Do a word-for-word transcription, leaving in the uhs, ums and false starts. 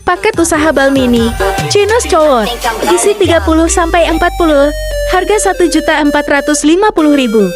Paket usaha bal mini, Chinos cowok, isi tiga puluh sampai empat puluh, harga satu juta empat ratus lima puluh ribu.